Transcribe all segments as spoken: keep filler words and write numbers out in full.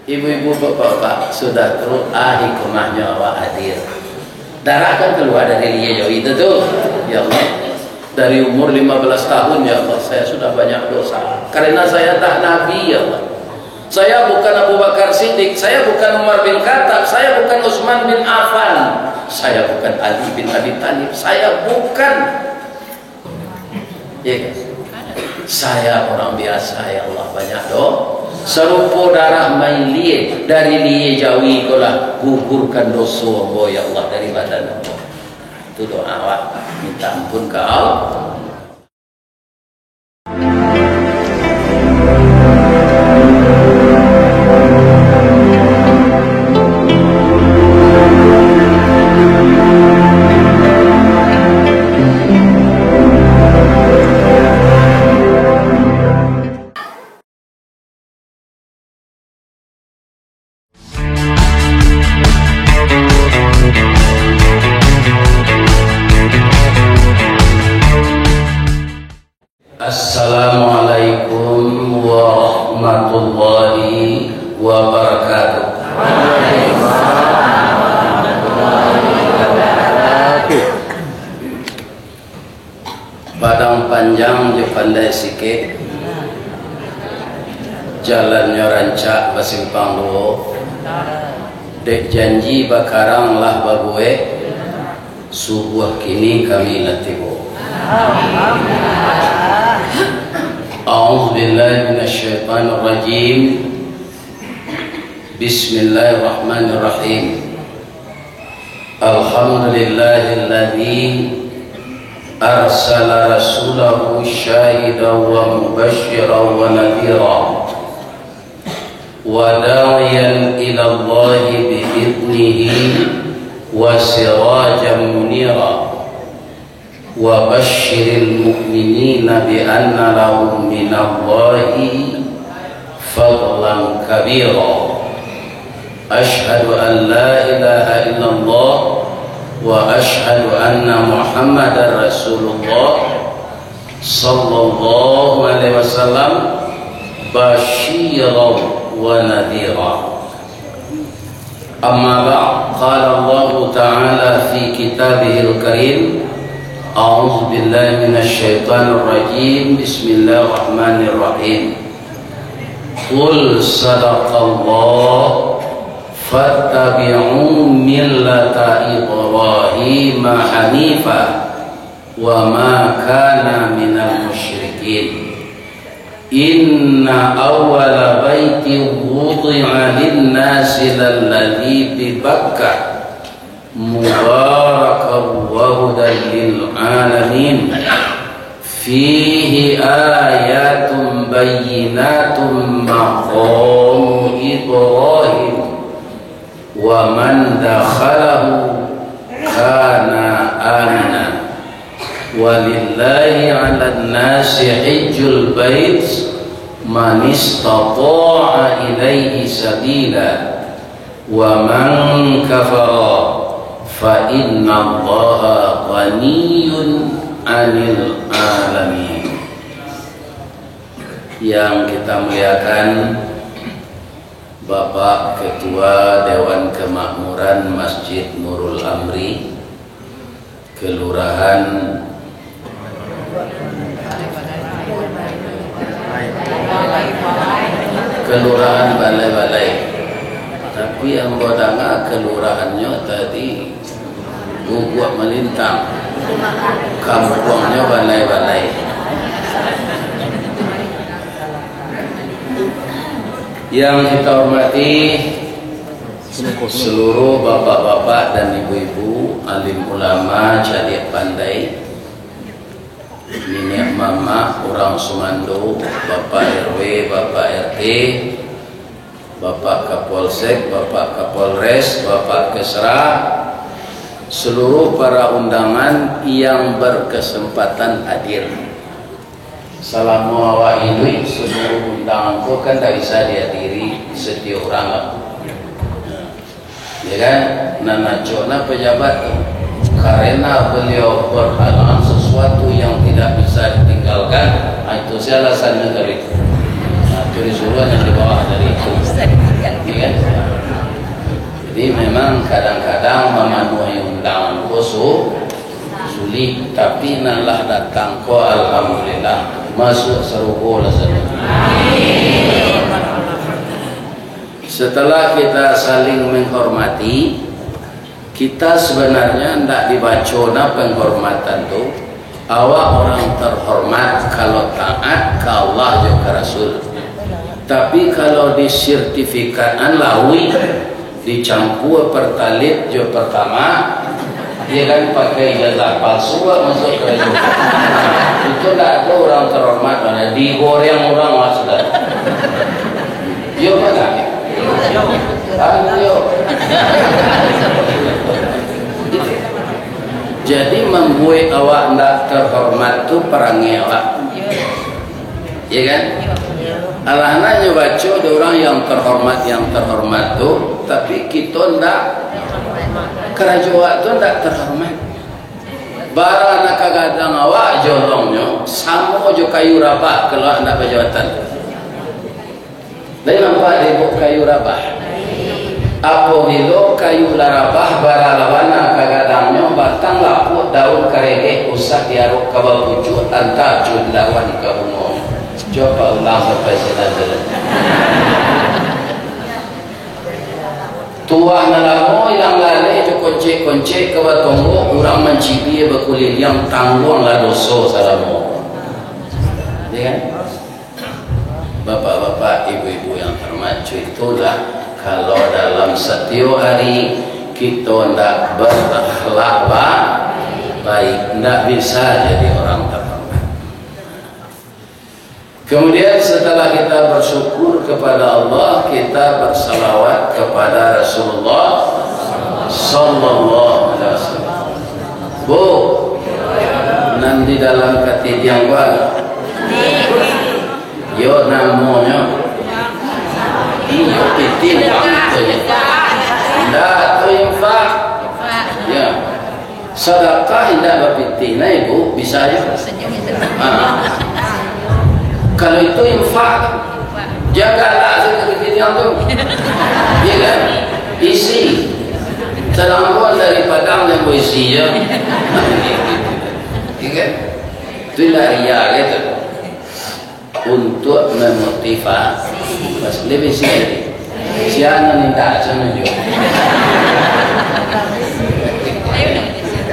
Ibu-ibu, bapak-bapak, sudah tu, ah, hikmahnyo awak hadir. Darah kan kalua dari lie jawi tu, tu. Ya Allah, dari umur lima belas tahun, ya Allah, saya sudah banyak dosa. Karena saya tak nabi, ya Allah. Saya bukan Abu Bakar Siddiq, saya bukan Umar bin Khattab, saya bukan Utsman bin Affan, saya bukan Ali bin Abi Thalib, saya bukan. Ya kan? Saya orang biasa, ya Allah, banyak do-, sarupo darah main lie, dari lie jawi ko lah gugurkan doso ambo, ya Allah, dari badan ambo. Itu doa awak, minta ampun ka Allah. Assalamualaikum warahmatullahi wabarakatuh. Padang panjang jo pandai sikek, jalannyo rancak basimpang duo, dek janji bakarang lah babuek, subuah kini kami lah tibo. A'udzubillahi minasyaitonirrajim. Bismillahirrahmanirrahim. Alhamdulillahilladzi arsala rasulahu syahidan wa mubasysyiran wa nadhira, wa da'iyan ilallahi bi idznihi wa sirajan munira. Wa basysyiril mu'minina bi anna lahum minallahi fadlan kabira. Asyhadu an la ilaha illallah wa asyhadu anna Muhammadar Rasulullah sallallahu alaihi wasallam basyiran wa nadhira. Amma ba'd, qala Allahu ta'ala fi kitabihil karim, a'udzu billahi minasy syaithanir rajim, bismillahirrahmanirrahim. Qul sadaqallah, fattabi'u millata Ibrahima hanifa, wa ma kana minal musyrikin. Inna awwala baitin wudi'a linnasi lalladzi bi Bakkah mubarakan wa hudan lil alamin. Fihi ayatun bayyinatun maqamu Ibrahim. Wa man dakhalahu kana amina. Walillahi 'alan nasi hijjul bait man istata'a ilaihi sabila. Wa man kafara fa innallaha ghaniyyun 'anil 'alamin. Yang kita muliakan, Bapak Ketua Dewan Kemakmuran Masjid Nurul Amri, Kelurahan, Kelurahan Balai-Balai. Tapi ambo danga kelurahannyo tadi Guguak Malintang, kampuangnyo Balai-Balai. Yang kita hormati seluruh bapak-bapak dan ibu-ibu, alim ulama, cadiak pandai, niniak mamak, urang sumando, Bapak R W, Bapak R T, Bapak Kapolsek, Bapak Kapolres, Bapak Kesra, seluruh para undangan yang berkesempatan hadir. Salamo awak iduik, seluruh undangan ko kan ndak bisa dihadiri setiap urang lah. Ya kan? Nan acok nah pejabat tu. Karena beliau berhalangan sesuatu yang tidak bisa ditinggalkan, ah, itu saja alasannyo tadi. Nah, itu disuruh yang di bawah tadi itu. Ya Tapi nan lah datang ko, alhamdulillah, masuak sarugo lah sajo. Setelah kita saling menghormati, kita sebenarnya ndak dibaco nah penghormatan tu. Awak orang terhormat kalau taat ka Allah jo ka Rasul. Tapi kalau di sertifikatan lauik, dicampua Pertalite jo Pertamax, dia kan pakai ijazah palsu, awak masuk karajo. Itu ndak ado urang terhormat, mana digoreng urang, awak sudah. Iyo, mana? Ayo. Jadi, mambuek awak ndak terhormat tu parangai awak. Iya kan? Alah, nyo baco dek urang yang terhormat, yang terhormat tu, tapi kito ndak, karajo awak tu ndak terhormat. Bara nan ka gadang awak jolongnyo, samo jo kayu rabah, kalau ndak bajabatan. Lai nampak dek ibuk kayu rabah? Apabilo kayu lah rabah, bara lah bana ka gadangnyo, batang lapuak, daun karegek, usah diarok ka bapucuak, antah cundawan ka bungo. Cubo ulang sampai sinan tu. Tuah nan lamo ilang lalai jo koncek-koncek ka batonggok, urang mancibia bakuliliang, tangguanglah doso salamo. Ya kan? Bapak-bapak, ibu-ibu yang terhormat, cubo itulah, kalau dalam satiok hari kito ndak berakhlak ba-, baik, ndak bisa jadi orang terhormat. Kemudian setelah kita bersyukur kepada Allah, kita bersalawat kepada Rasulullah sallallahu alaihi wasallam. Bu, nan di dalam katidiang gua, yo namonyo, iyo, pitih bang itu, yo. Ndak, tu infak. Ya. Sadakah indak bapitih, nah, Ibu, bisa aja. Ah. Kalau itu infak, jagalah sakutang tu. Ya kan? Isi. Sadang dari Padang yang berisi, ya. Ya kan? Itu lah ria gitu. Untuk memotivasi. Pas lebih sini. Siapa minta aja nunjuk.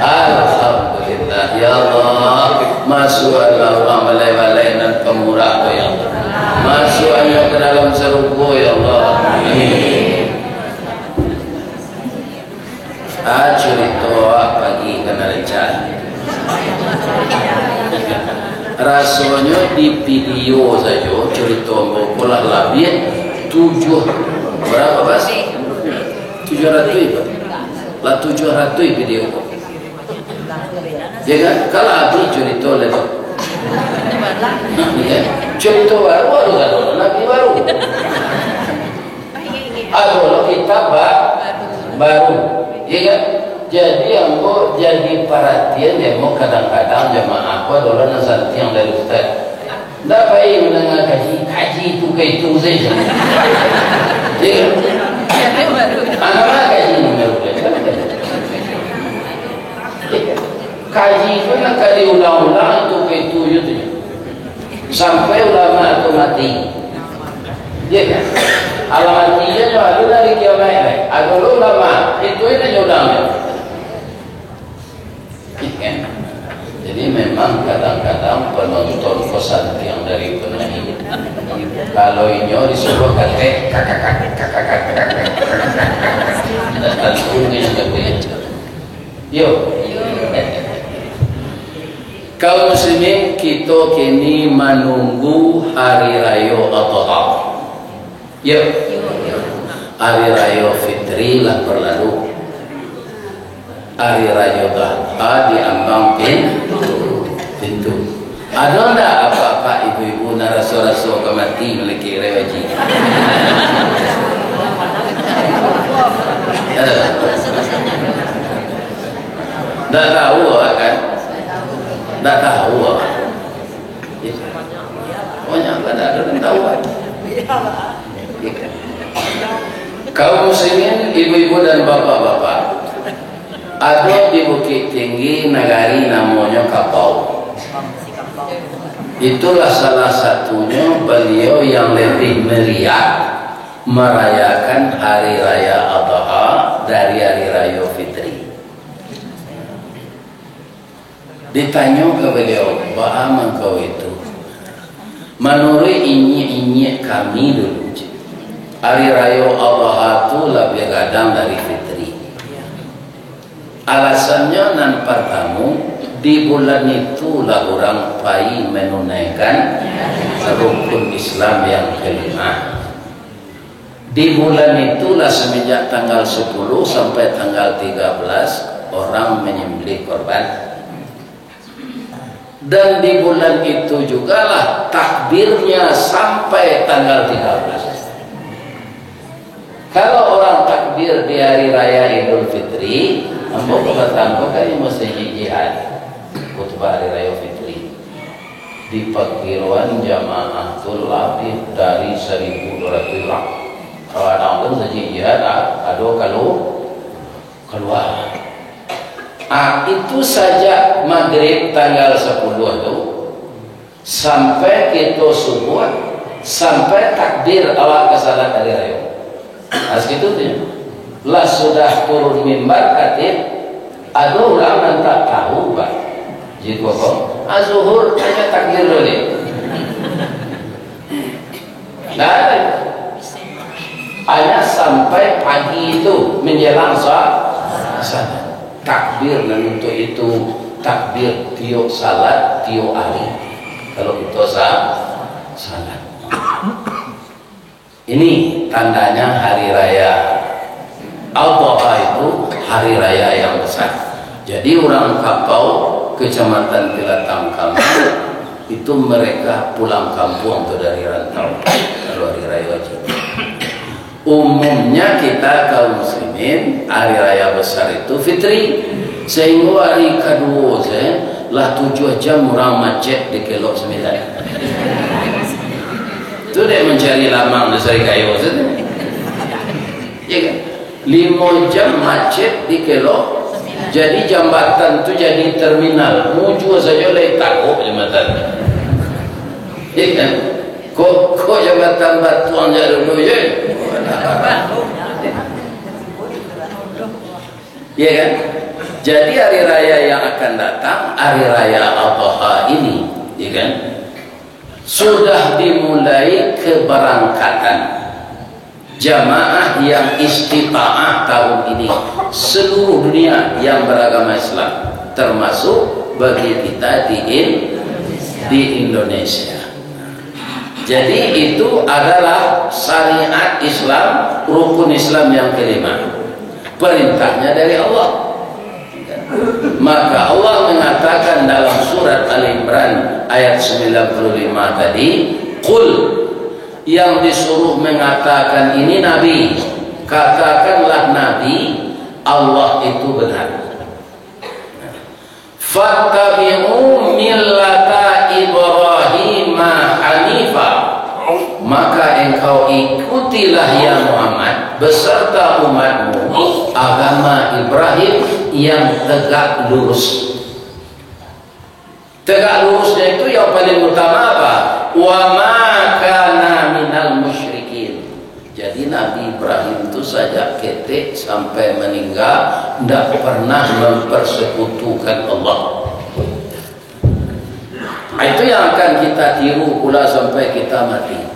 Alhamdulillah, ya Allah. Masuaklah urang balai-balai nan pamurah ko, ya Allah. Masuaknyo ka dalam sarugo, ya Allah. Amin. Ah, curito awak pagi ka Naraca. Rasonyo di video sajo curito ambo ko lah labiah tujuah, bara, Bas? Tujuah ratuih, Bas? Lah tujuah ratuih video ko. Ya kan? Kalau abih curito lah tu. Ya. Curito baru, baru, baru, nabi baru. Ado lo kitab ba-, baru, ya kan? Jadi, ambo jadi paratian, ambo kadang-kadang jamaah ko ado lo nan santiang dari ustaz. Ndak pai mandanga kaji, kaji tu ka itu sajo. Ya kan? Anak kaji nan baru, ya kan? Kaji tu nan ka diulang-ulang, itu ka itu je tu. Sampai ulama tu mati. Ya kan? Alah mati je nyo, ado hari kiamaik lai. Ado lo ulama, itu je nyo ulang nyo. Ya kan? Jadi memang kadang-kadang penonton ko santiang dari penyanyi. Kalau inyo disuruah katek, kakak, kakak, kakak, kakak, kakak, ndak tantu inyo katek. Yo. Kaum muslimin, kito kini manunggu Hari Rayo Adha. Yo. Hari Rayo Fitri lah berlalu. Hari Rayo Adha diambang pin-, pintu. Ado ndak apak-apak, ibu-ibu, nan raso-raso ka mati malakek Rayo Haji? Ado. Ndak tahu awak kan? Ndak tahu awak. Banyak kan, ndak ado nan tahu kan? Kaum muslimin, ibu-ibu dan bapak-bapak, Ado di Bukittinggi, nagari namonyo Kapau. Itulah salah satunyo baliau yang lebih meriah marayakan Hari Raya Adha dari Hari Raya Fitri. Ditanyo ka baliau, "Baa mangko itu?" "Manuruik inyiak-inyiak kami dulu, Cik, Hari Raya Adha tu labiah gadang dari Fitri. Alasannyo nan partamo, di bulan itulah urang pai manunaikan rukun Islam yang kalima. Di bulan itulah, semenjak tanggal sepuluh sampai tanggal tiga belas, orang menyembelih korban. Dan di bulan itu jugalah takbirnya sampai tanggal tiga belas. Kalau orang takbir di hari raya Idul Fitri, ambo ko batangko ka di Masjid Jihad, khutbah hari raya Fitri. Di pakiroan jamaah tu labiah dari saribu dua ratuih urang. Kadang-kadang tu Masjid Jihad, ah, ado kalu-, kalua. Ah, itu sajak magrib tanggal sapuluah tu, sampai kito subuah, sampai takbir awak ka salat hari raya. Nah, sakitu tu nyo. Lah sudah turun mimbar khatib, ado urang nan tak tahu, Pak. Jiko ko, ah, zuhur, hanya takbir dulu ni. Nah, hanya sampai pagi itu, menjelang sa-, salat. Takbir nan untuk itu, takbir tiok salat, tiok hari. Kalau kito sa-, salat. Ini tandanya hari raya Adha itu hari raya yang besar. Jadi, urang Kapau, Kecamatan Pilatang Kamang, itu mereka pulang kampung tu dari rantau, kalau hari raya Haji. Umumnya kita kaum muslimin, hari raya besar itu Fitri. Sehingga hari kaduo se, lah tujuah jam urang macet di Kelok Sembilan. Tu dek mancari lamang di Sarikayo situ. Ya kan? Limo jam macet di Kelok. Jadi jambatan tu jadi terminal. Mujua sajo lai taruih jambatan. Ya kan? Kok, kok jambatan batuang ja dulu, ya? Ya kan? Jadi hari raya yang akan datang, hari raya Adha ini, ya kan? Sudah dimulai keberangkatan jamaah yang istitaah tahun ini, seluruh dunia yang beragama Islam, termasuk bagi kita di In-, di Indonesia. Jadi, itu adalah syariat Islam, rukun Islam yang kelima. Perintahnya dari Allah. Maka Allah mengatakan dalam surat Al Imran ayat sembilan puluh lima tadi, "Qul," yang disuruh mengatakan ini Nabi, katakanlah Nabi, Allah itu benar. "Fattabi'u millata Ibrahima hanifa." Maka engkau ikutilah, ya Muhammad, beserta umatmu, agama Ibrahim yang tegak lurus. Tegak lurusnya itu yang paling utama apa? "Wa ma kana minal musyrikin." Jadi, Nabi Ibrahim tu sajak ketek sampai maningga, ndak pernah mempersekutukan Allah. Itu yang akan kita tiru pula sampai kita mati.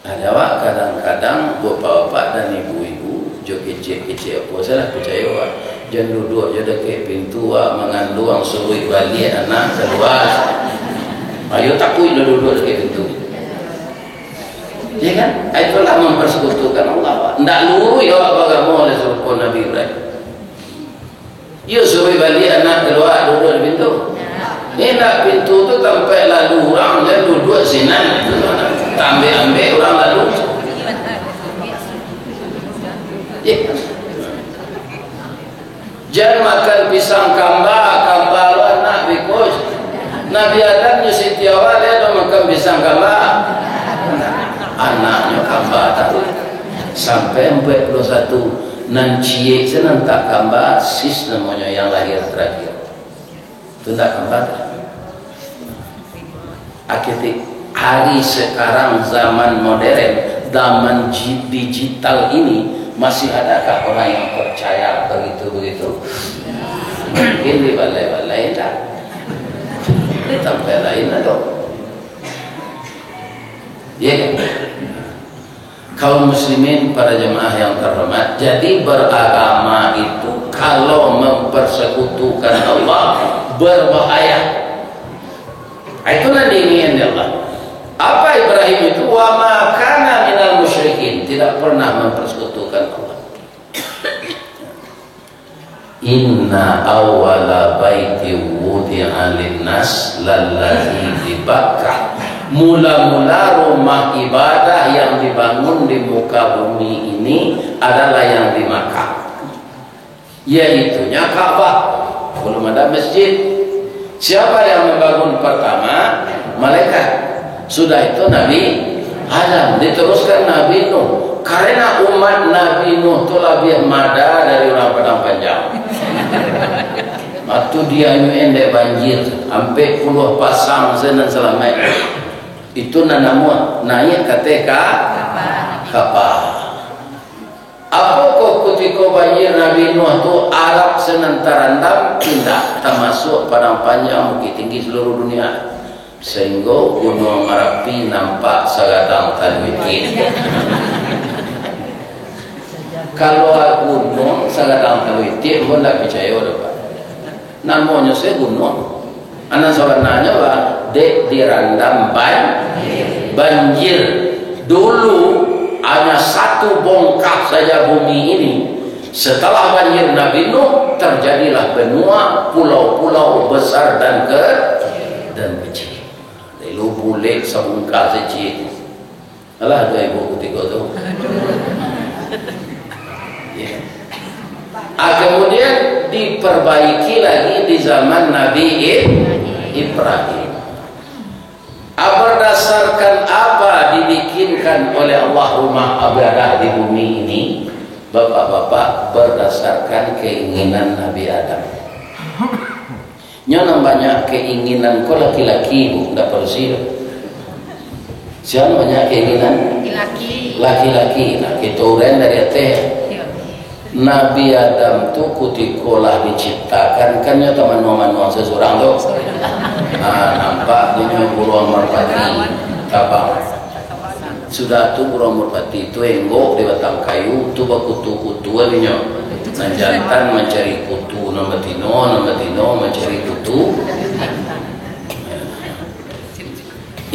Ada awak kadang-kadang, bapak-bapak dan ibu-ibu, jo kecek-kecek apo salah, picayo awak. Jan duduak jo dakek pintu, awak manganduang, suruik baliak anak kalua. Ayo, takuik lah duduak dakek pintu. Ya kan? Itulah mempersekutukan Allah. Ndak luruih awak bagamo oleh sarupo Nabi Ibrahim. Iyo, suruik baliak anak kalua, duduak di pintu. Indak, pintu tu tampek lalu urang, jan duduak sinan. Tambek-ambek urang lalu. Ya. Jan makan pisang kamba, kamba lo anak bikos. Nabi Adam jo Siti Hawa lai ado makan pisang kamba. Anaknyo kamba taruih. Sampai ampek puluah satu. Nan ciek se nan tak kamba, sis namonyo yang lahir terakhir. Tu tak kamba tu. Akhirnya hari sekarang zaman modern, zaman ji-, digital ini, masih adakah orang yang percaya begitu-begitu? Mungkin di balai-balai tak. Di tampat lain ada. Ya kan? Kaum muslimin, para jemaah yang terhormat, jadi beragama itu kalau mempersekutukan Allah, berbahaya. Itu nan diinginkan Allah. Apa Ibrahim itu? Wa ma kana minal musyrikin, tidak pernah mempersekutukan Allah. Inna awwala baiti wudi'a linnas lalladzi bi Bakkah. Mula-mula rumah ibadah yang dibangun di muka bumi ini adalah yang di Makkah, yaitunya Ka'bah. Belum ada masjid. Siapa yang membangun pertama? Malaikat. Sudah itu Nabi Adam, diteruskan Nabi Nuh. Karena umat Nabi Nuh tu labiah mada dari urang Padang Panjang. Waktu dia nyo endek banjir, ampek puluah pasang se nan salamaik. Itu nan namuah naiak ka ateh ka-, kapal. Apokoh kutiko banjir Nabi Nuh tu Arab se nan tarandam? Indak, tamasuak Padang Panjang, Bukittinggi, seluruh dunia. Sahinggo Gunuang Marapi nampak sagadang taluitiak. Kalau gunuang sagadang taluitiak, ambo ndak picayo doh, Pak. Namonyo se gunuang. Anan sabananyo, Pak, dek dirandam ban-, banjir. Dulu hanya satu bongkah saja bumi ini. Setelah banjir Nabi Nuh, terjadilah benua, pulau-pulau besar dan ke-, dan kecil. Lalu bulek sabungkah saciek. Alah, dua ribu tiga tu. Ya. Ah, kemudian diperbaiki lagi di zaman Nabi Ib-, Ibrahim. Ah, berdasarkan apa dibikinkan oleh Allah rumah ibadah di bumi ini? Bapak-bapak, berdasarkan keinginan Nabi Adam. Nyo nan banyak keinginan ko laki-laki, Bu, ndak padusi doh. Sia nan banyak keinginan? Laki-laki. Laki-laki. Nah, kito uraian dari ateh. Iyo. Nabi Adam tu kutiko lah diciptakan, kan nyo tamanuang-manuang se surang tu. Ah, nampak inyo buruang marpati tabang. Sudah tu, buruang marpati tu enggok di batang kayu, tu bakutu-kutuan inyo. Nan jantan mancari kutu nan batino, nan batino mancari kutu.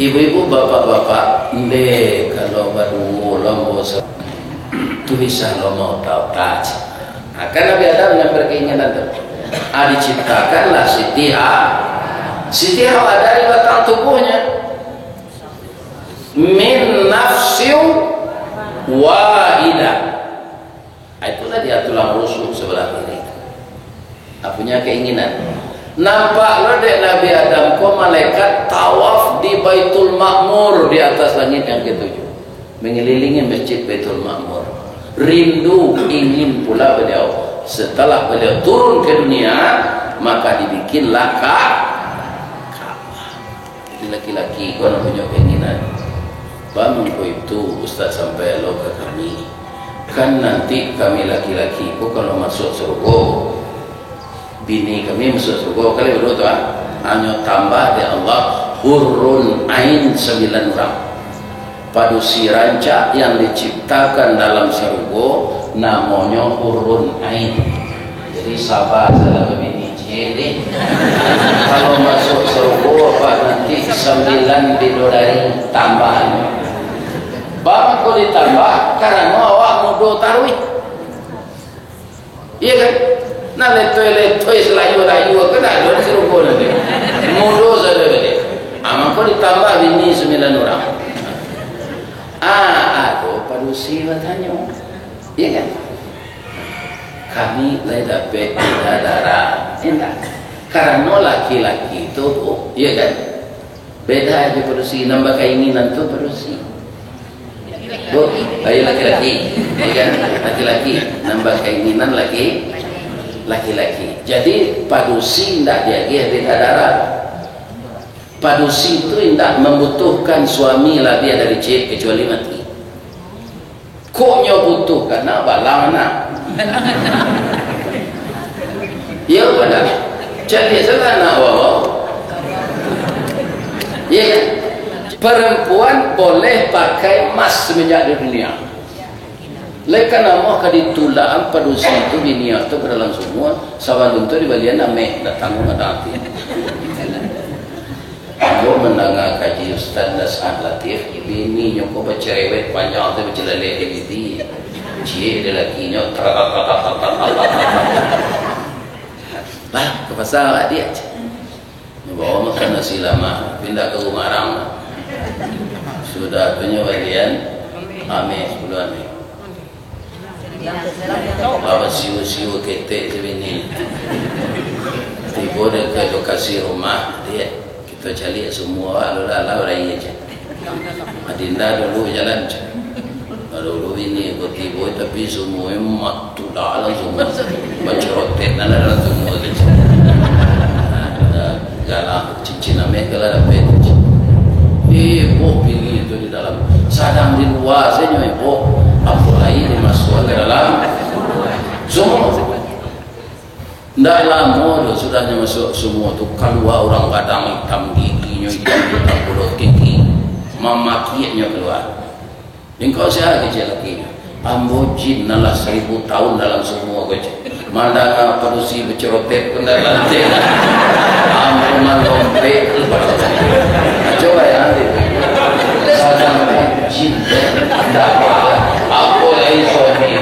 Ibu-ibu, bapak-bapak, ndeh, kalau baduo lo ambo se-, tu bisa lo maota-ota. Akan Nabi Adam nan berkeinginan tu. Ah, diciptakanlah Siti Ha-, Siti Hawa dari batang tubuhnya. Min nafsin wahidah. Itulah dia tulang rusuk sebelah kiri. Ah, punya keinginan. Nampak lo dek Nabi Adam ko malaikat tawaf di Baitul Makmur, di atas langit yang ketujuh. Mengelilingi Masjid Baitul Makmur. Rindu ingin pula beliau. Setelah beliau turun ke dunia, maka dibikinlah Ka-, Ka'bah. Jadi laki-laki ko nak punyo keinginan. Baa mangko itu Ustaz sampaian lo ka kami. Kan nanti kami laki-laki ko kalau masuak surga, bini kami masuak surga, kali baduo tu, ah. Hanyo tambah dek Allah hurun ain sambilan urang. Padusi rancak yang diciptakan dalam sarugo namonyo hurun ain. Jadi saba salah babini. Jadi, kalau masuak sarugo, apa nanti sambilan bidodari tambahan. Baa mangko ditambah, karano awak mudo taruih. Iya kan? Nah, letoi-letoi, selayu-layu, kan ado di sarugo nanti. Mudo sajo tadi. Ah, mangko ditambah bini sambilan urang. Ah, ado padusi batanyo. Iya kan? Kami lai dapek bidadara. Indak. Karano laki-laki tu, Bu, iya kan? Beda jo padusi, nan bakainginan tu padusi. Ayo laki-laki, ya kan? Laki-laki, nambah keinginan laki, laki-laki. Jadi, padusi ndak diagiah beda darah. Padusi tu indak mambutuhkan suami labiah dari ciek, kecuali mati. Kok nyo butuhkan, nak balang nak. Iyo, balang. Caliak salah nak bawa. Iyo kan? Perempuan boleh pakai emas semenjak di dunia. Lai ka namuah ka ditulak padusi tu, bini tu ka dalam sumua, sabalun tu dibalian ameh, datang ka mata ati. Ambo mandanga kaji Ustaz Dasar Latif, bininyo ko bacerewet panjang tu, bacelalek di bibia. Ciek di lakinyo, lah, ka pasa lah dia. Nyo bawa makan nasi lamak, pindah ka rumah arang. Sudah tu nyo balian, ameh, sapuluah ameh. Bawa siu-siu ketek sabini. Tibo dek ka lokasi rumah, dia, kito caliak sumua, lalu lah, lah, lah, iya je. Adinda dulu jalan, cak. Dulu bini ko tibo, tapi sumua mak tulak langsung. Bacerotek nan dalam sumua tu, cak. Galah, cincin ameh galah dapek tu, cak. Eh, boh bini tu di dalam. Sadang di lua sajo, eh, boh. Apo lai dimasuak ka dalam sumua. Ndak lamo doh, sudah nyo masuak sumua tu, kalua urang gadang itam, giginyo itam, itam pulo tinggi, mamakiaknyo kalua. Engkau sia, kecek lakinyo? Ambo jin nan lah saribu taun dalam sumua ko, cek. Mandanga padusi bacerotek pun dak lantik. Ambo malompek kalua. Coba ya, ambil. Sadang jin, ndak apo lai suami.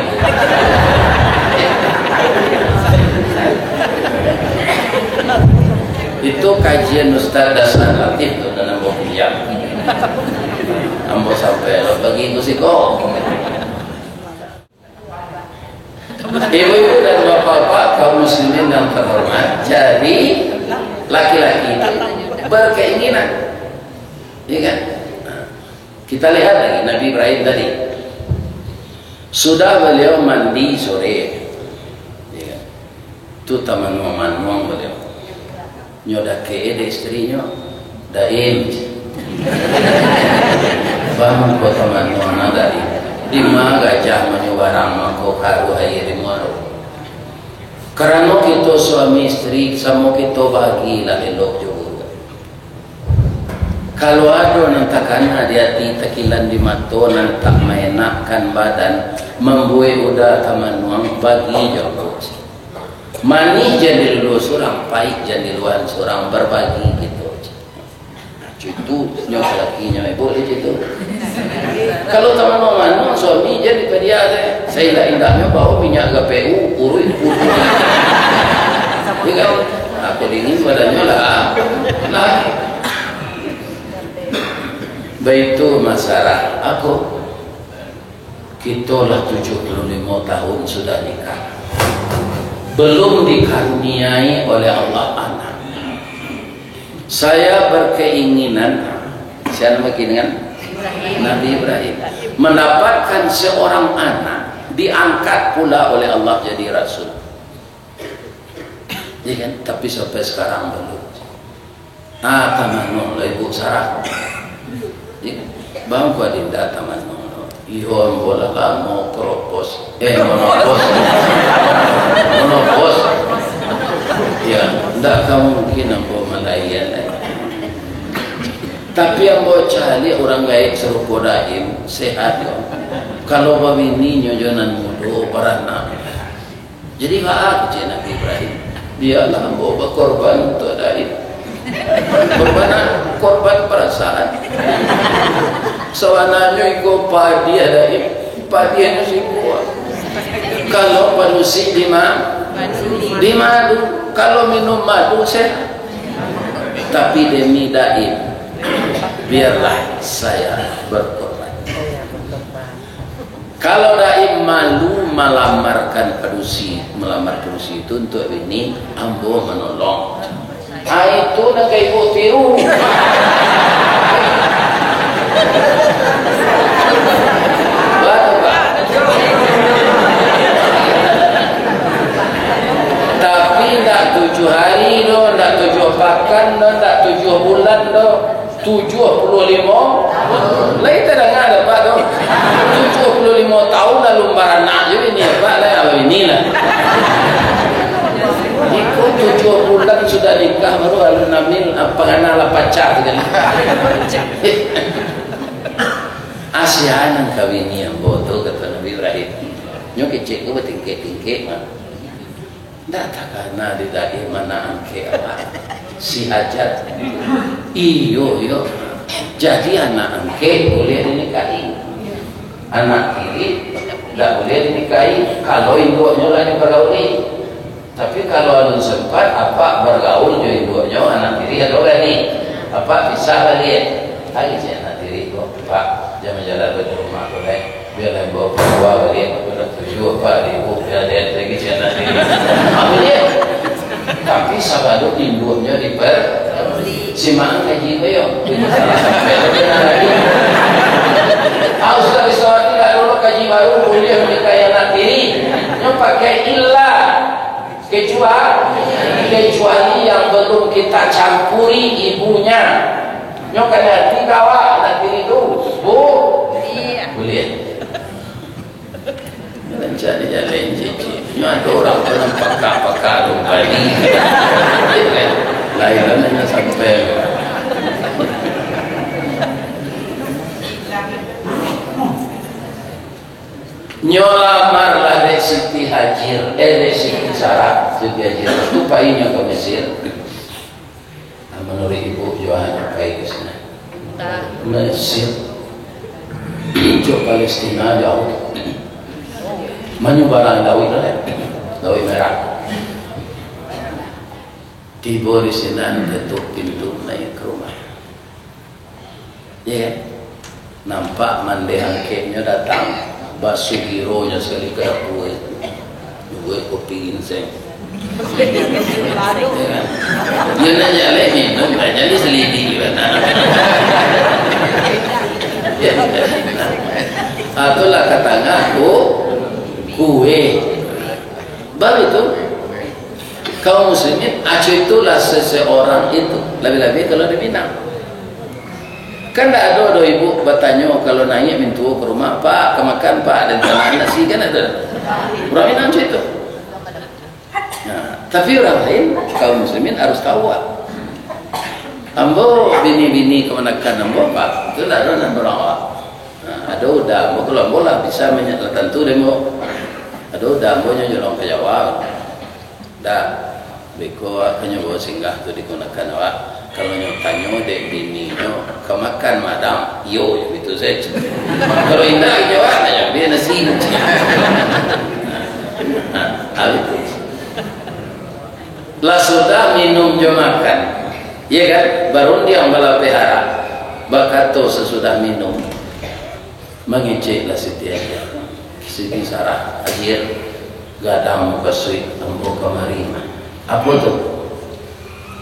Itu kajian Ustaz Dasar Latif tu dalam buku yang ambo sampai lo bagi ku siko. Ibu-ibu dan bapak-bapak, kaum muslimin yang terhormat, jadi laki-laki itu berkeinginan, ya kan? Kita lihat lagi Nabi Ibrahim tadi. Sudah beliau mandi sore, ya kan? Tu tamanuang-manuang baliau. Nyo dakek dek istrinyo, "Daim, baa mangko tamanuang, Daim? Dima gajah manyo barang mangko karuah aia di muaro?" Karano kito suami istri, samo kito bagilah elok jo buruak. Kalau ado nan takana di ati, takilan di mato, nan tak maenakkan badan, mambuek uda tamanuang, bagi jo ambo. Manih jan diluluah surang, paik jan diluahan surang, barbagi kito. Cutu nyo lakinyo, ibu di situ. Kalau tamanuang-manuang, suami jan dipadia se. Saindak-indaknyo bawa minyak G P U, uruih, uruih. Ya kan? Apo dingin badannyo lah. Nah. Baitu masalah. Apo? Kito lah tujuh puluh limo tahun sudah nikah. Belum dikaruniai oleh Allah anak. Saya berkeinginan, siapa nama keinginan? Nabi Ibrahim. Mendapatkan seorang anak, diangkat pula oleh Allah jadi rasul. Ya kan? Tapi sampai sekarang belum. Ah, tamanuang lo, Ibu Sarah. Ya kan? Bangku adinda tamanuang lo. Iyo, ambo lah lamo keropos. Eh, monopos. Monopos. Ya, ndak ka mungkin ambo malaian, eh. Tapi ambo caliak urang gaek sarupo Daim, sehat yo. Kalau babini nyo jo nan mudo, baranak. Jadi, baa kecek Nabi Ibrahim, "Bialah ambo bakorban untuak Daim." Korban, korban perasaan. Sabananyo iko padiah Daim, padiahnyo siko. Kalau padusi di ma-, di madu, kalau minum madu sehat. Tapi demi Daim, biarlah saya berkorban. Kalau Daim malu malamarkan padusi, malamar padusi itu untuak bini, ambo manolong. Ah, itu nan ka ibu tiru. Baranak jo bini, Pak, lah, iko tujuah bulan sudah nikah, baru alun hamil, ah, pangana lah pacah tu kan. Asia nan kawini ambo tu, kato Nabi Ibrahim. Nyo kecek ko batingkek-tingkek mah. Ndak takana di daerah ma nan angkek awak. Si Hajat. Iyo, iyo. Jadi anak angkek buliah dinikahi. Anak tiri ndak buliah dinikahi, kalau induaknyo lah dipagauli. Tapi kalau alun sempat, apak bagaul jo induaknyo, anak tiri ado gani. Apak pisah baliak. Tagih si anak tiri ko, "Pak, jan bajalan di rumah ko lai. Bialah ambo kaluar baliak, ambo lah tuju, Pak, di ibu, bialah lagi si anak tiri." Apo dia? Tapi sabalun induaknyo diper-, simak kaji ko yo. Salah sampai tu kena lagi. Ah, Ustaz Rizawati lah dulu kaji baru, buliah manikahi anak tiri. Nyo pakai illah. Kecuali, kecuali yang belum kita campuri ibunya. Nyo kan hati kawa, anak tiri tu. Bu? Iya. Buliah. Rancak di jalan cici. Nyo ado urang tu nan pakak-pakak tu bali. Lain lah nyo sampai. Nyo lamar lah dek Siti Hajir, eh, dek Siti Sarah, Siti Hajir. Tu pai nyo ka Mesir. Nah, manuruik ibu, Yohan pai ka sinan. Mesir. Jo Palestina jauah. Manyubarang Lauik lah, Lauik Merah. Tibo di sinan, ketuk pintu, naiak ka rumah. Iyo kan? Nampak mandeh angkeknyo datang, basugironyo sakali ka dapua. Juo kopi ginseng. Iyo kan? Iyo nak jaleh minum, lah jadi salidik bana. Iyo. Ah, tu lah ka tangah ku-, kue. Baru tu, kaum muslimin, acuah itulah seseorang itu, labiah-labiah kalau di Minang. Kan ndak ado doh ibu batanyo kalau naiak mintuo ka rumah, "Pak, ka makan, Pak," dan tanah nasi, kan ado. Urang Minang acuah itu. Nah, tapi urang lain, kaum muslimin harus tahu, Pak. Ambo bini-bini kamanakan ambo, Pak, itu ndak ado nan barawak. Nah, ado uda ambo, kalau ambo lah bisa manya-, lah tantu dek ambo. Ado uda ambo nyo nyolong ka Jawa. Dah, beko awak ka nyo bawa singgah tu di kamanakan awak. Kalau nyo tanyo dek bininyo, "Ka makan, Madam?" "Iyo," itu sajo. Kalau indak, nyo awak tanyo, "Bia nasi?" Nah, habis tu. Lah sudah minum jo makan, iyo kan? Barundiang balapeh arak. Bakato sasudah minum, mangeceklah Siti Hajir. Siti Sarah, "Hajir, gadang mukasuik ambo kamari mah." "Apo tu?"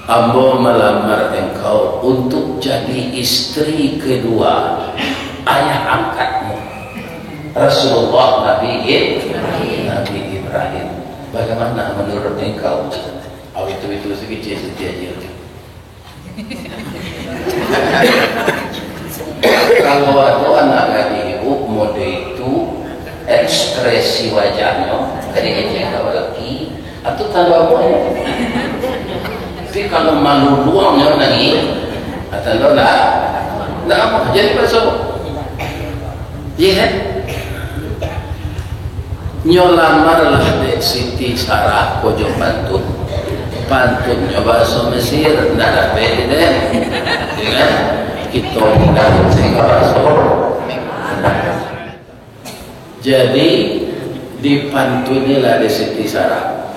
"Ambo malamar engkau untuk jadi istri kedua ayah angkatmu, Rasulullah Nabi Ib-, Nabi Ibrahim. Bagaimana menurut engkau?" Awi tu, itu sakecek Siti Hajir. Kalau ado anak gadih ibu model itu, ekspresi wajahnyo, kadang-kadang ka balaki, atau tando amuahnyo. Tapi kalau maluluangnyo nangih, ah, tando ndak, ndak amuah. Jadi, baso. Iyo kan? Nyo lamarlah dek Siti Sarah ko jo pantun. Pantunnyo bahaso Mesir, ndak dapek di den. Iyo kan? Kito pindah ka bahaso. Jadi, dipantunnilah dek Siti Sarah.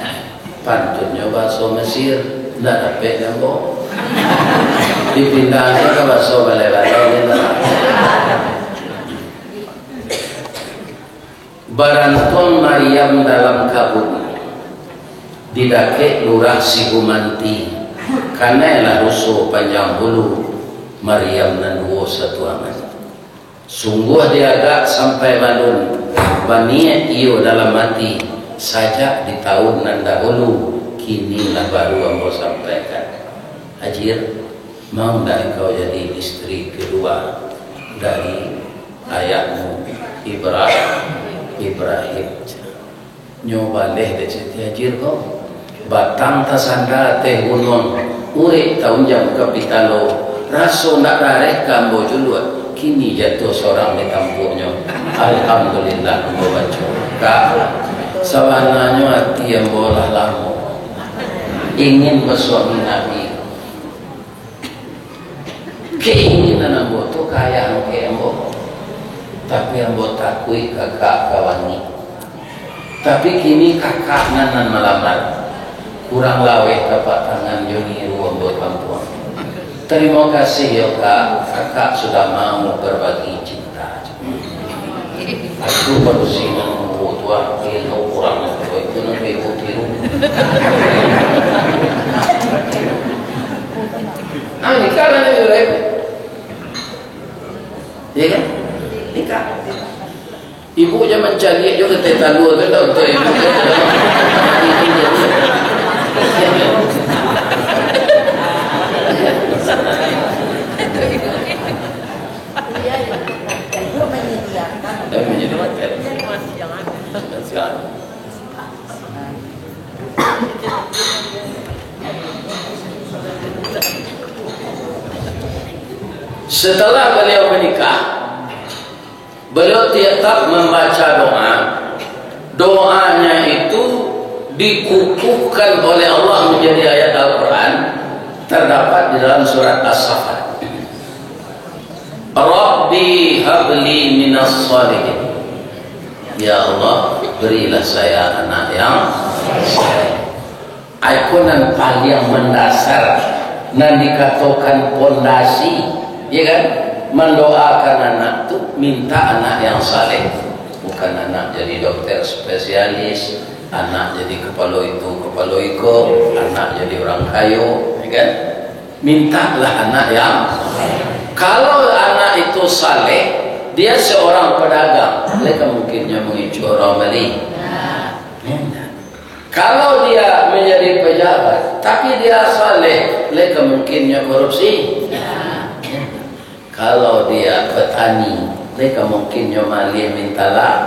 Pantunnyo bahaso Mesir, ndak dapek di ambo. Dipindah ka bahaso balai-balai, ndak dapek. Barantuang Maryam dalam kabun, di dakek Lurah Sigumanti, kanailah ruso panjang bulu, Maryam nan duo satuangan. Sungguah diagak sampai balun, baniaik iyo dalam ati, sajak di taun nan dahulu, kini lah baru ambo sampaikan. Hajir, mau ndak engkau jadi istri kedua dari ayahmu Ibrahim? Ibrahim. Nyo baleh dek Siti Hajir ko. Batang tasanda ateh gunuang, urek taunjam ka pitalo, raso ndak rareh ka ambo juluak, kini jatuah sorang di tampuaknyo. Alhamdulillah, ambo baco. Kak, sabananyo ati ambo lah lamo ingin basuami Nabi. Keinginan ambo tu ka ayah angkek ambo, tapi ambo takuik kakak ka bangik. Tapi kini kakak nan, nan malamar. Kurang laweh tapak tangan jo niru ambo tampuang. Tarimo kasih yo, Kak, kakak sudah mau berbagi cinta. Aku baru sinan butuh wakil ukuran itu, itu nanti ibu tiru. Ah, nikah lah ni, Ibrahim. Ya kan? Nikah. Ibu jangan caliak juga teh talua tu, tak betul ibu. Ibu menyediakan. Dia menyediakan. Silakan. Setelah beliau menikah, beliau tetap membaca doa. Doanya itu dikukuhkan oleh Allah menjadi ayat Al-Quran, terdapat di dalam surat As-Saffat. Rabbi habli minas salihin. Ya Allah, berilah saya anak yang saleh. Iko nan paliang mandasar, nan dikatokan pondasi, ya kan? Mandoakan anak tu, minta anak yang saleh. Bukan anak jadi dokter spesialis, anak jadi kepala itu, kepala iko, anak jadi orang kayo, ya kan? Mintalah anak yang, kalau anak itu saleh, dia seorang pedagang, lai ka mungkin nyo mangicuah urang bali? Indak. Kalau dia menjadi pejabat, tapi dia saleh, lai ka mungkin nyo korupsi? Indak. Kalau dia petani, lai ka mungkin nyo malih minta la-,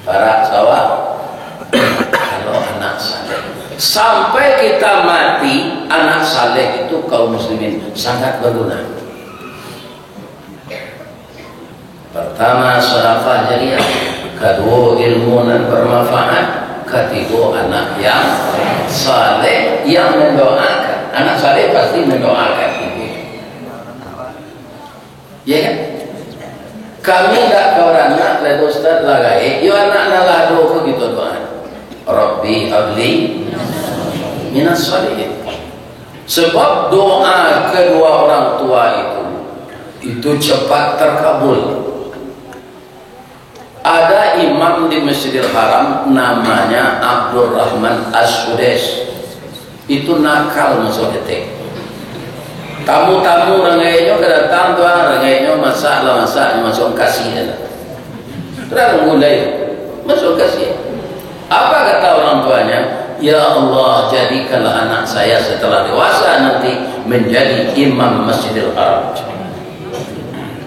parak sawah? Kalau anak saleh. Sampai kita mati, anak saleh itu, kaum muslimin, sangat berguna. Pertama, sedekah jariah. Kaduo, ilmu nan bermanfaat. Katigo, anak yang saleh yang mendoakan. Anak saleh pasti mendoakan. Ya kan? Kami dak ka baranak, lai Ustaz, lah gaek. Yo, anak nan lah ado ko kito doa. Rabbi habli minas salihin. Sebab doa kedua orang tua itu, itu cepat terkabul. Ada imam di Masjidil Haram, namanya Abdurrahman As-Sudais. Itu nakal masuak ketek. Tamu-tamu urang gaeknyo ka datang tu, ah, urang gaeknyo masak lah masak, nyo masuak kasih je lah. Urang gulai, masuak kasih. Apa kata orang tuanya? "Ya Allah, jadikanlah anak saya setelah dewasa nanti menjadi imam Masjidil Haram."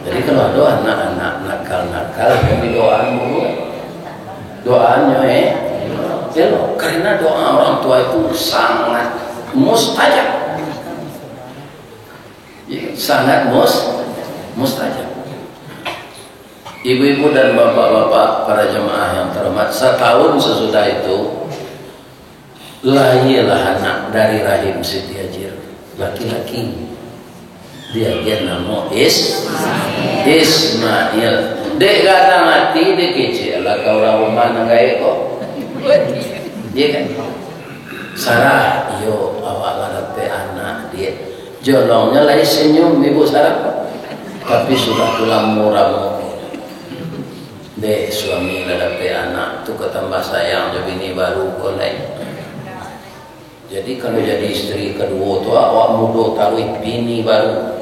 Jadi, kalau ada anak-anak nakal-nakal, yang didoakan dulu. Doanya, eh, elok. Karena doa orang tua itu sangat mustajab. Ya, sangat mus-, mustajab. Ibu-ibu dan bapak-bapak, para jemaah yang terhormat, setahun sesudah itu, lahirlah anak dari rahim Siti Hajir, laki-laki. Diagiah namo Is-, Ismail. Dek gadang ati, dek kecek lah ka urang rumah nan gaek ko. Iya kan? Sarah, iyo, awak lah dapek anak, Diak. Jolongnyo lai senyum Ibu Sarah. Tapi sudah tu lamo ramo. Dek, suami lah dapek anak tu, ka tambah sayang jo bini baru ko lai. Jadi, kalau jadi isteri kaduo tu, awak mudo taruih bini baru.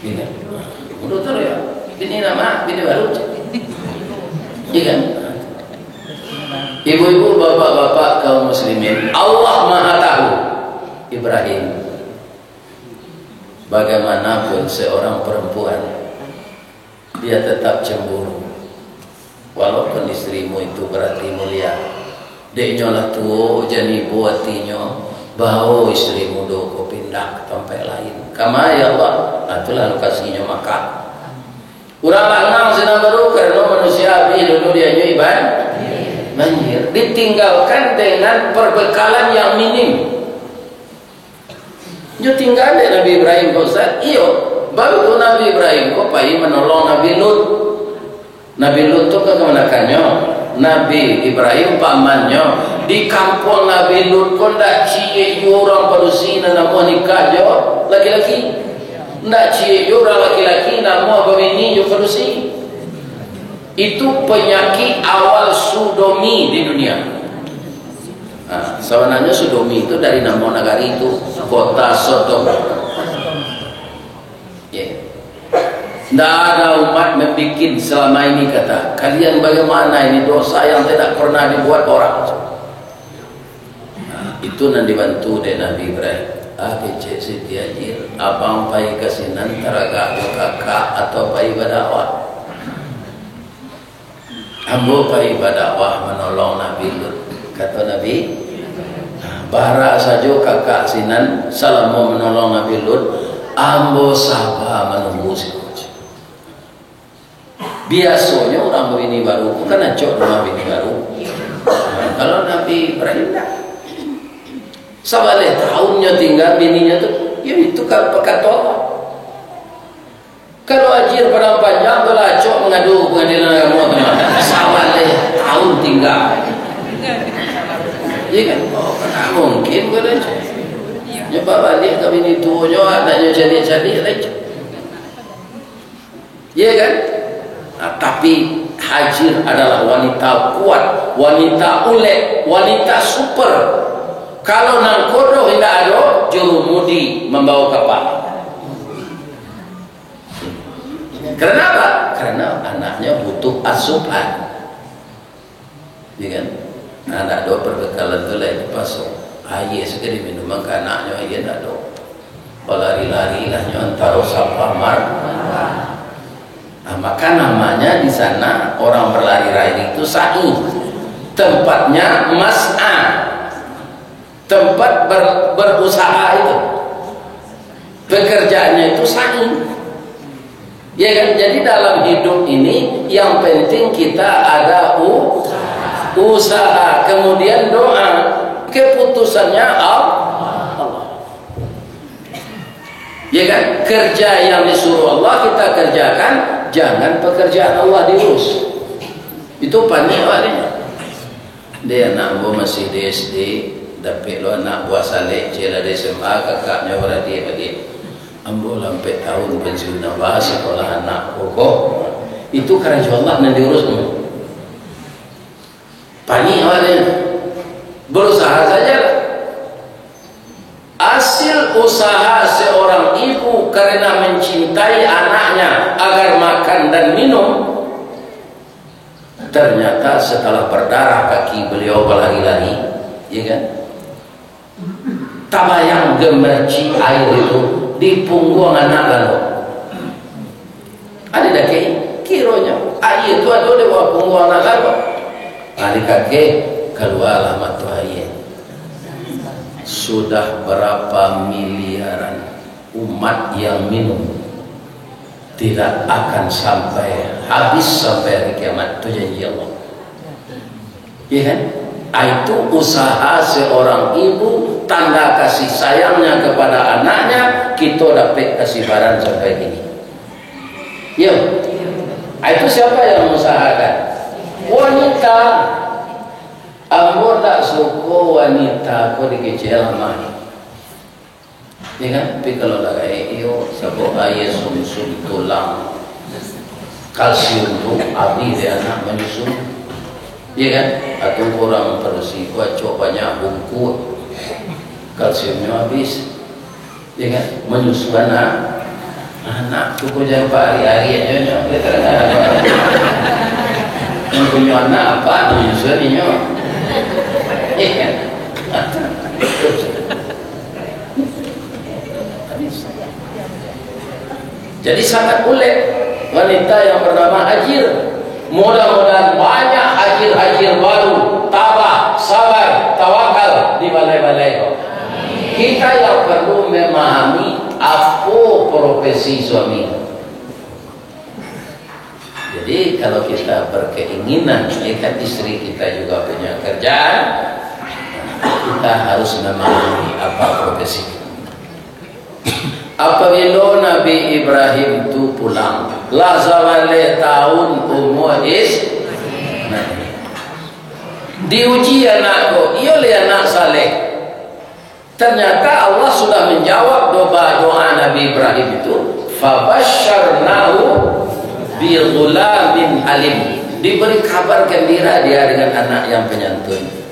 Iya kan? Mudo taruih, ya. Bini lamo, bini baru. Iya kan? Ibu-ibu, bapak-bapak, kaum muslimin, Allah Maha Tahu. Ibrahim, bagaimanapun seorang perempuan, dia tetap cemburu. Istrimu itu barati mulia. Dek nyo lah tuo, jan ibo atinyo, bao istri mudo ko pindah ka tampaik lain. Kama, ya Allah? Nah, itulah lokasinyo Makkah. Urang langang sinan baru, karano manusia abih dulu dianyuik ban-, banjir. Ditinggalkan dengan perbekalan yang minim. Nyo tingga dek Nabi Ibrahim ko, Ustaz? Iyo, baru tu Nabi Ibrahim ko pai manolong Nabi Lut. Nabi Lut tu kan kamanakannyo? Nabi Ibrahim pamannyo. Di kampuang Nabi Lut ko ndak ciek juo urang padusi nan namuah nikah jo laki-laki. Ndak ciek juo urang laki-laki namuah babini jo padusi. Itu penyakit awal sodomi di dunia. Nah, sabananyo sodomi itu dari namo nagari itu, kota Sodom. Ya. Ndak ada umat membikin selama ini kata, "Kalian bagaimana ini dosa yang tidak pernah dibuat orang?" Nah, itu nan dibantu dek Nabi Ibrahim. Ah, kecek Siti Hajir, abang pai ka sinan taragak jo kakak atau pai badakwah? Ambo pai badakwah manolong Nabi Lut. Kato Nabi, bara sajo kakak sinan salamo manolong Nabi Lut, ambo saba manunggu siko. Biasonyo urang babini baru tu kan acok rumah bini baru. Nah, kalau Nabi Ibrahim ndak. Sabaleh taun nyo tingga bininyo tu, yo itu ka-, pakato Allah. Kalau Hajir Padang Panjang tu lah acok mangadu pangadilan agamo tu mah. Sabaleh taun tingga. Iya kan? Oh, mana mungkin ko dah. Nyo babaliak ka bini tuonyo, anaknyo cadiak-cadiak lai. Iya kan? Nah, tapi Hajir adalah wanita kuat, wanita ulek, wanita super. Kalau nangkodo indak ado, jurumudi mambawa kapal. Karena apa? Karena anaknya butuh asupan. Ya kan? Nah, ndak ado perbekalan tu lai dipaso. Aia sajo diminum ka anaknyo, aia ndak ado. Balari-lari lah nyo antaro Safa Mar-, nah, maka namanya di sana orang berlari-lari itu sa'i. Tempatnya mas'a. Tempat ber-, berusaha itu. Pekerjaannya itu sa'i. Ya kan? Jadi dalam hidup ini yang penting kita ada u-, usaha, kemudian doa. Keputusannya Al-, Allah. Ya kan? Kerja yang disuruh Allah kita kerjakan, jangan pekerjaan Allah diurus. Itu panik awak ni. Dek anak ambo masih di S D, dapek lo anak buah salek, cek lah di S M A, kakaknyo baradiak-adiak. Ambo lah ampek taun pensiun, nambah sekolah anak ko. Itu karajo Allah nan diurus tu. Panik awak ni. Berusaha sajalah. Hasil usaha seorang ibu karena mencintai anaknya agar makan dan minum, ternyata setelah berdarah kaki beliau berlari-lari, ya kan? Tabayang gemercik air itu di pungguang anak lalu. Ado dakek, kironyo aia tu ado di bawah pungguang anak lalu. Ari kakek, kalualah mato aia. Sudah berapa miliaran umat yang minum, tidak akan sampai habis sampai hari kiamat. Itu janji Allah. Iya kan? Ah, itu usaha seorang ibu, tanda kasih sayangnya kepada anaknya, kita dapat kasih barang sampai kini. Ya. Ah, itu siapa yang mengusahakan? Wanita. Ambo tak suko wanita ko dikecek lamah. Ya kan? Tapi kalau lah gaek iyo, sabab aia sumsum tulang, kalsium tu abih dek anak manyusu. Ya kan? Atau urang padusi ko acok banyak bungkuak, kalsiumnyo abih. Ya kan? Manyusu anak. Anak tu ko jan pahari-hari ajo nyo. Dia kadang-kadang apa? Yang punyo anak apa? Manyusu inyo. Ya kan? Jadi sangat ulet wanita yang bernama Hajir. Mudah-mudahan banyak Hajir Lahir baru, tabah, sabar, tawakal di balai-balai ko. Kita yang perlu memahami apo profesi suami. Jadi, kalau kita berkeinginan, ya kan, istri kita juga punya kerjaan, kita harus memahami apa profesi. Apabilo Nabi Ibrahim tu pulang, lah sabaleh tahun umur Is-, nah, diuji anak ko, iyo lai anak saleh. Ternyata Allah sudah menjawab doa, doa Nabi Ibrahim itu, "Fabasyarnahu bi ghulamin halim." Diberi kabar gembira dia dengan anak yang penyantun.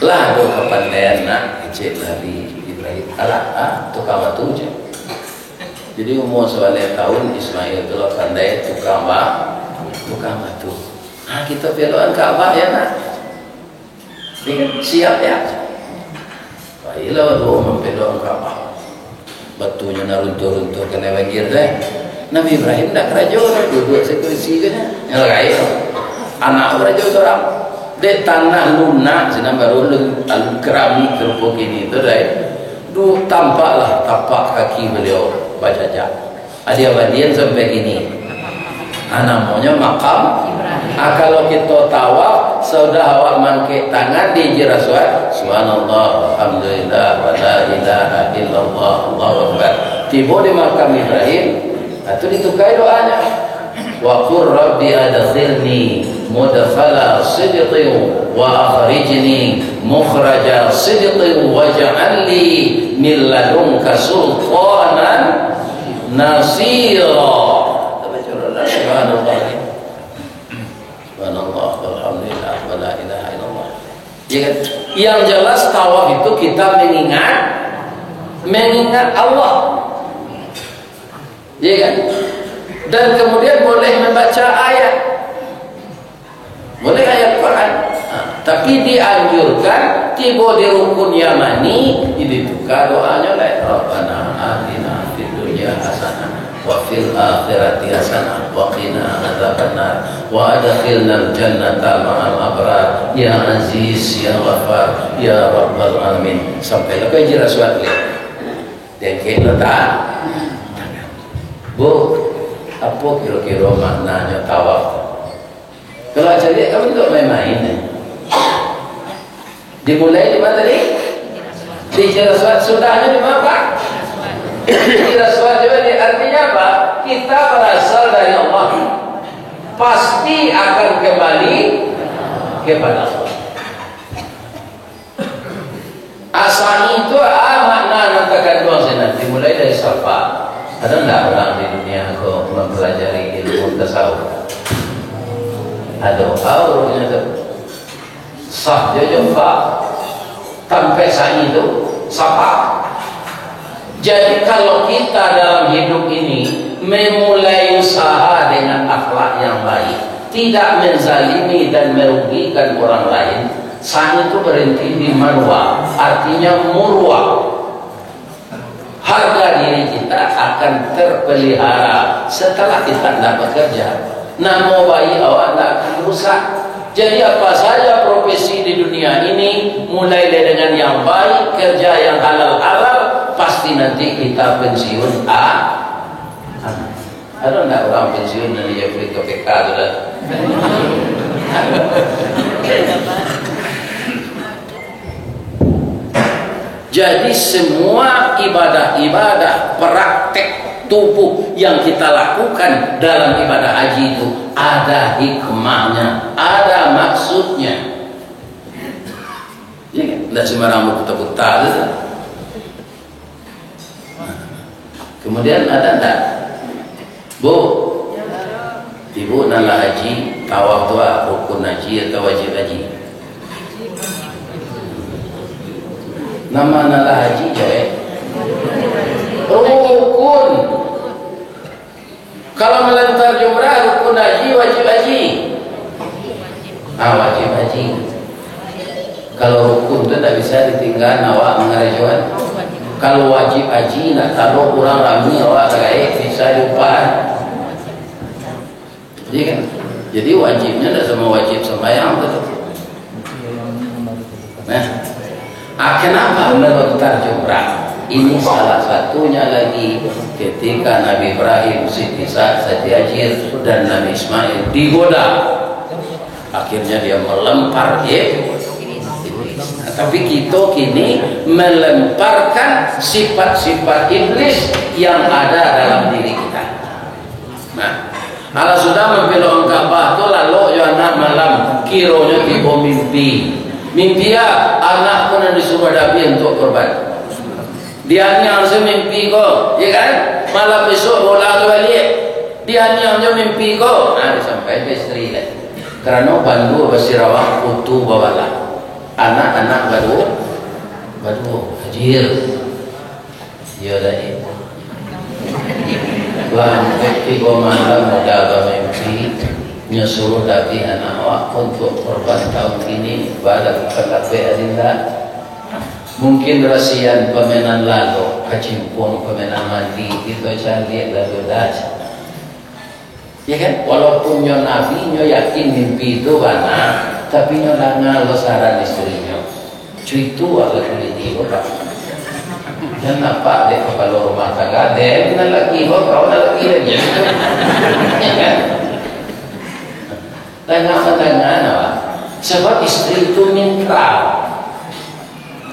Lah ado kapandaian nak, kecek Nabi Ibrahim. Alah, ah, tukang batu je. Jadi umur sabaleh tahun Ismail tu lah pandai tukang ba-, tukang batu. Ah, kita pelokan Ka'bah ya nak. Iya kan? Siap ya. Baiklah, duo mampelok Ka'bah. Batunyo nan runtuh-runtuh kanai banjir tu, eh. Nabi Ibrahim ndak karajo, duduak sakurisi se nyo. Yang lain, anak karajo surang. Dek tanah lunak sinan baru alun, alun keramik sarupo kini tu, dai. Du, tampaklah tapak kaki beliau bajajak. Adia balian sampai kini. Ah, namonyo makam. Ah, kalau kito tawaf, sudah awak maangkek tangan di Hajar Aswad, "Subhanallah, alhamdulillah, wa la ilaha illallah, Allahu Akbar." Tibo di makam Ibrahim, ah, tu ditukai doanyo. "Wa qur rabbi adkhilni mudkhala sidqin wa akhrijni mukhraja sidqin waj'al li min ladunka sultanan nasira." Subhanallah. Subhanallah, walhamdulillah, wala ilaha illallah. Ya kan? Yang jelas, tawaf itu kita mengingat, mengingat Allah. Ya kan? Dan kemudian boleh membaca ayat. Boleh ayat Quran. Ha, tapi dianjurkan tibo di rukun Yamani, dituka doanyo lai, "Rabbana atina fid dunya hasanah, wa fil akhirati hasanah, wa qina adzabannar, wa adkhilnal jannata ma'al abrar, ya Aziz, ya Ghaffar, ya Rabbal Alamin." Sampai lah Hajar Aswad lai. Dengkek letak. Bu, apo kiro-kiro maknanyo tawaf? Kalau caliak, kamu tu main-main ni. Dimulai di mana tadi? Di Hajar Aswad. Sudahnyo di mana, Pak? Di Hajar Aswad juga. Artinya apa? Kita berasal dari Allah. Pasti akan kembali kepada Allah. Sa'i tu, ah, makna nan takanduang sinan, dimulai dari Safa. Ado ndak urang di dunia ko mampalajari ilmu tasawuf? Ado, urang tu. Sah jo jumpa tampek Sa'i tu, Safa. Jadi, kalau kita dalam hidup ini memulai usaha dengan akhlak yang baik, tidak menzalimi dan merugikan orang lain, Sa'i itu berhenti di marwah, artinya murwah. Harga diri kita akan terpelihara setelah kita tidak bekerja. Namo baik awak tidak akan rusak. Jadi, apa saja profesi di dunia ini, mulailah dengan yang baik, kerja yang halal-halal, pasti nanti kita pensiun. Ah, ah. Ado ndak urang pensiun dari Jeffrey K P K tu dah? Jadi, semua ibadah-ibadah, praktek tubuh yang kita lakukan dalam ibadah haji itu ada hikmahnya, ada maksudnya. Ya kan? Ndak sembarang buta-buta tu. Kemudian ada ndak? Bu, ibu nan lah haji, tawaf tu ah, rukun haji atau wajib haji? Namo nan lah haji, jawek? Rukun. Kalau malantar jumrah, rukun haji, wajib haji? Ah, wajib haji. Kalau rukun tu ndak bisa ditinggaan awak mangarajoan. Kalau wajib haji, ndak taruah urang rami awak tagaek, bisa diupahan. Iya kan? Jadi wajibnya ndak samo wajib sambayang tu. Nah, ah, kenapa melontar jumrah? Ini salah satunya lagi ketika Nabi Ibrahim, Siti Sa-, Siti Hajar, dan Nabi Ismail digoda. Akhirnya dia melempar iblis. Nah, tapi kita kini melemparkan sifat-sifat iblis yang ada dalam diri kita. Nah, alah sudah mampilok Ka'bah tu, lalok jo anak malam, kironyo tibo mimpi. Mimpi, ah, anak ko nan disuruah Dabi untuak korban. Dianiang se mimpi ko, ya kan? Malam isuak bola tu baliak. Dianiang jo mimpi ko. Ah, disampaikan ka isteri lah. Karano bandu basirawak, putu babalah. Anak-anak baduo, baduo, Hajar. Iyo, Dai. Lah, tigo malam udah bamimpi, nyo suruh Dabi anak awak untuak korban tahun kini, baa bukan lapeh adinda. Mungkin rasian pamainan lalok, kacimpuang pamainan mandi, kito caliak lalu dah. Ya kan? Walaupun nyo nabi, nyo yakin mimpi tu bana, tapi nyo danga lo saran isterinyo. Cuitu agak kuliti ko, Pak. Jan nampak dek kapalo rumah tangga, dek nan laki ko, kau nan laki lagi. Ya kan? Danga mandanga, nah, Pak. Sabab isteri tu mitra.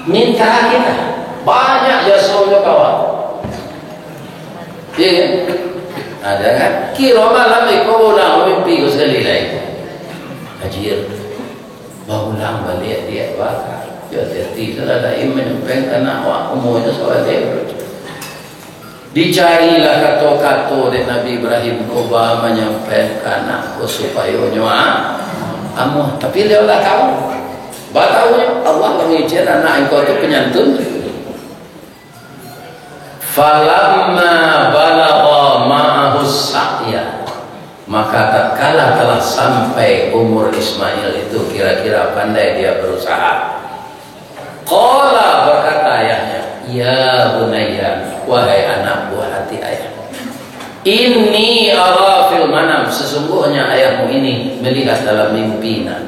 Mitra kita. Banyak jasonyo kawan. Iya kan? Ada kan? Kiro malam iko ulang mimpi ko sakali lai. Hajar. Baulang baliak dia, Pak. Yo, hati-hati, salah lain manyampaikan anak awak, umurnyo sabaleh. Dicarilah kato-kato dek Nabi Ibrahim ko, baa manyampaikan anak ko supayo nyo, ah, amuah. Tapi baliau lah tahu. Baa tahunyo, Allah lah mangizian anak engkau tu penyantun. Falamma balagha ma'ahus sa'ya, maka tatkala telah sampai umur Ismail itu, kira-kira pandai dia berusaha. Qala, berkata ayahnya, "Ya bunayya, wahai anak buah hati ayah. Inni ara fil manam, sesungguhnya ayahmu ini melihat dalam mimpi, nak."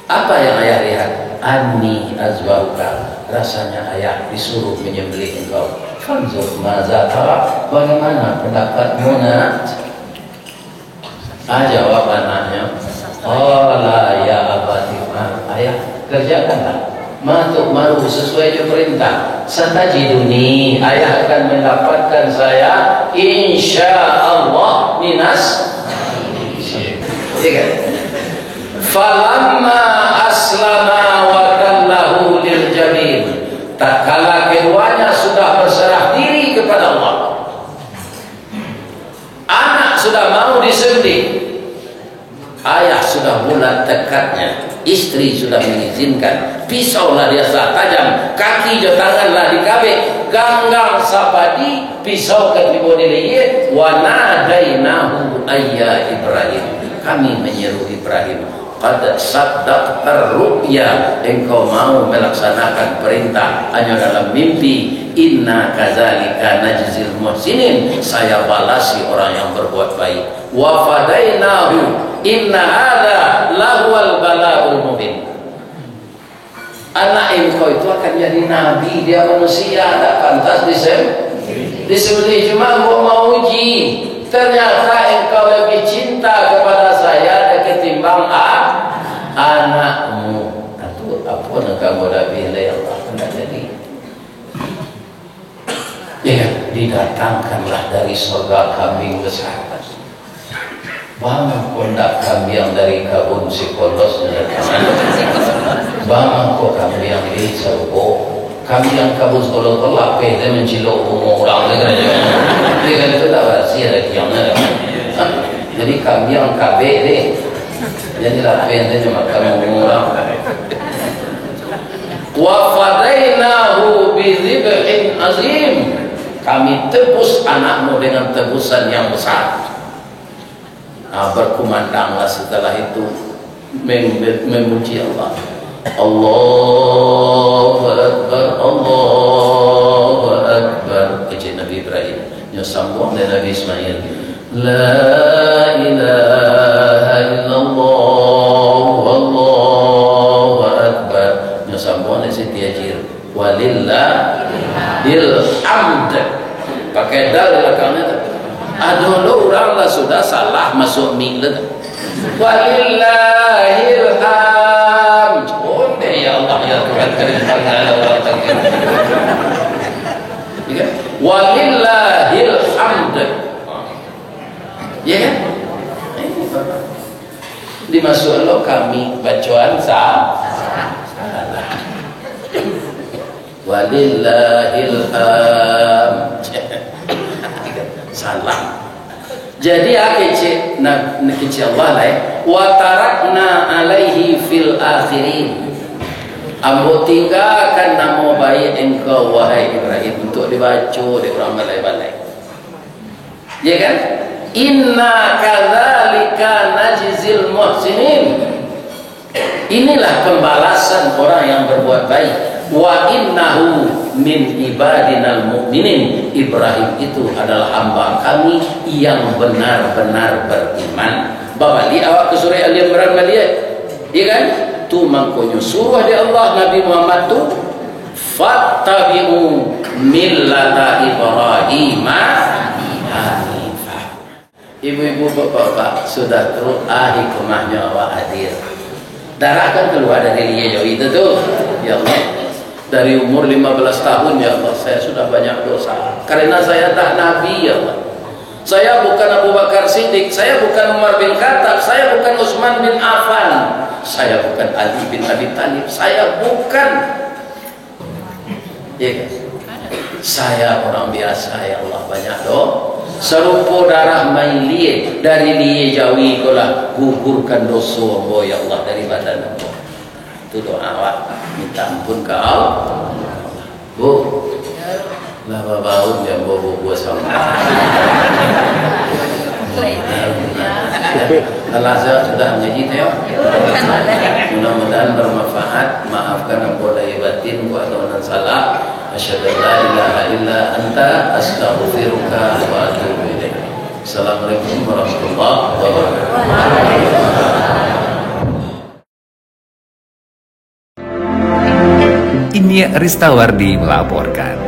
Apa yang ayah lihat? Anni azbahuka, rasanya ayah disuruh menyembelih engkau. Fanzur maza tara, bagaimana pendapatmu, nak? Ah, jawab anaknya, qala ya abati, ah, ayah, kerjakanlah. Ma tu'maru, sesuai jo perintah. Satajiduni, ayah akan mendapatkan saya, insya Allah, minas. Iya kan? Falamma aslama wa tallahu lil jabin. Tatkala keduanya sudah berserah diri kepada Allah, anak sudah mau disembelih, ayah sudah bulat tekadnya, istri sudah mengizinkan, pisau lah diasah tajam, kaki jo tangan lah dikabek, ganggang sapadi, pisau ka tibo di lihia, wa nadainahu ayya Ibrahim. Kami menyeru Ibrahim, qad saddaqtar ru'ya, engkau mau melaksanakan perintah hanya dalam mimpi, inna kadzalika najzil muhsinin, saya balasi orang yang berbuat baik. Wa fadainahu, inna hadza lahuwal balaul mubin. Anak engkau itu akan jadi nabi, dia manusia, tak pantas disem-, disembelih. Cuma engkau mau uji, ternyata engkau lebih cinta kepada saya ketimbang a-, anakmu. Nah, tu apa nak kamu dah pilih Allah, tak jadi. Ya, didatangkanlah dari surga kambing besar. Baa mangko ndak kambiang dari kabun si Kolos nyo datang? Baa mangko kambiang di sarugo? Kambiang kabun si Kolos ko lapeh deh mancilok bungo urang deh, kan? Deh, kan itu ndak barasiah dagiangnyo deh. Jadi kambiang kabek deh. Jadi lapeh deh nyo makan bungo urang. Wa fadainahu bidzibhin azim. Kami tebus anakmu dengan tebusan yang besar. Nah, berkumandanglah setelah itu mem-, memuji Allah. Allahu Akbar, Allahu Akbar. Kecil Nabi Ibrahim. Nyo sambung dari Nabi Ismail. La ilaha illallah. Salah masuk mik tu. Walillahil hamd. Onde, ya Allah, ya Tuhan, kami panggil orang panggil. Ya kan? Walillahil hamd. Ya kan? Dimasuk lo kami bacoan sa-, salah. Walillahil hamd. Salah. Jadi, ah, kecek, nah, kecek Allah lah, eh. "Wa tarakna alaihi fil akhirin." Ambo tinggakan namo baik engkau, wahai Ibrahim, untuk dibaco dek urang balai-balai. Ya kan? "Inna kadzalika najzil muhsinin." Inilah pembalasan orang yang berbuat baik. "Wa innahu min ibadinal mu'minin." Ibrahim itu adalah hamba kami yang benar-benar beriman. Babaliak awak ka surah Ali Imran baliak. Ya kan? Tu mangkonyo suruah dek Allah Nabi Muhammad tu, "Fattabi'u millata Ibrahima hanifah." Ibu-ibu, bapak-bapak, sudah tu, ah, hikmahnyo awak hadir. Darah kan kalua dari Lie Jawi itu tu. Ya Allah, dari umur lima belas tahun, ya Allah, saya sudah banyak dosa. Karena saya tak nabi, ya Allah. Saya bukan Abu Bakar Siddiq, saya bukan Umar bin Khattab, saya bukan Utsman bin Affan, saya bukan Ali bin Abi Thalib, saya bukan. Ya kan? Saya orang biasa, ya Allah, banyak do-, sarupo darah Lie, dari Lie Jawi ko lah, gugurkan doso ambo, ya Allah, dari badan ambo. Tu doa awak, minta ampun ka Allah. Bu, lah babaun jo ambo bubua sambal. Alah, sudah ngaji tu, ya. Mudah-mudahan bermanfaat. Maafkan ambo lahir batin, buat nan salah. Asyhadu an la ilaha illa anta, astaghfiruka wa atubu ilaik. Assalamualaikum warahmatullahi wabarakatuh. Iniak Ristawardi melaporkan.